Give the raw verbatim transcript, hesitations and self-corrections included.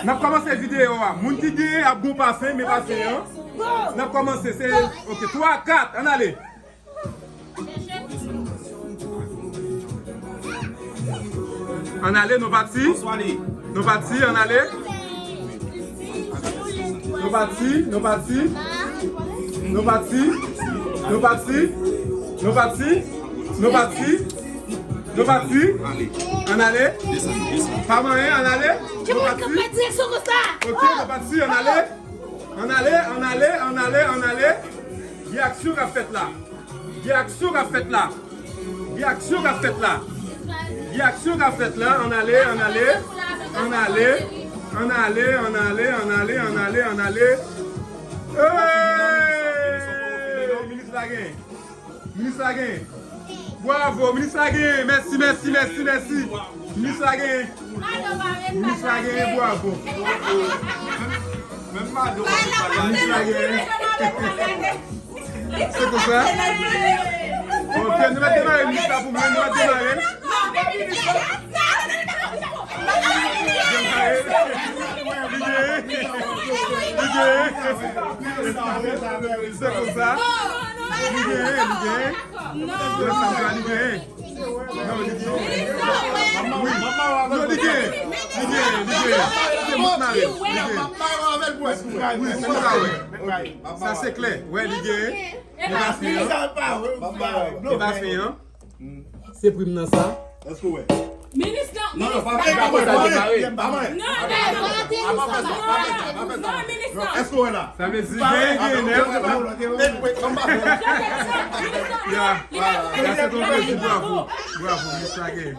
N ap kòmanse videyo a. Moun ki genyen ap gon pafen, men pafen an. N ap kòmanse, se, ok, twa, kat, ann ale. Ann ale, nou pati. Nou pati, ann ale. Nou pati, nou pati. Nou pati. Nou pati. Nou pati. Nou pati. Nou pati. Ann ale. Pa manyen, ann ale. Nou pati. Ok, nou pati, ann ale. Ann ale, ann ale, ann ale, ann ale. Gen aksyon k ap fèt la. Gen aksyon k ap fèt la. Gen aksyon k ap fèt la. Gen aksyon k ap fèt la. Ann ale, ann ale. Ann ale. Ann ale, ann ale, ann ale, ann ale, ann ale. Hey! Minis la genyen. Minis la genyen. Bwavo, minis la genyen. Mèsi, mèsi, mèsi, mèsi. Minis la genyen. Minis la genyen, bwavo. Minis la genyen. Se konsa. Ok, nou mèt demare minis la pou mwen, nou mèt demare. Demare. Li genyen. Li genyen. Se konsa. Li genyen, li genyen. Nan sa m pral, li genyen. Non, li genyen. Wi. Non, li genyen. Li genyen, li genyen. Li genyen. Wi, se sa, wè. Sa se klè. Wè, li genyen. Li pa fen an. Li pa fen an. Se prim nan sa. Èske w wè? Minis nan, non, non, pa minis nan. Fè konsa, demare. Pa mwen. Non, non, non. Apa fè sa, apa fè sa, apa fè sa. Non, minis nan. Èske w wè la? Sa vle di, genyen, genyen, nèf. Ya, ya, se ton plezi, bwavo. Bwavo, minis la genyen.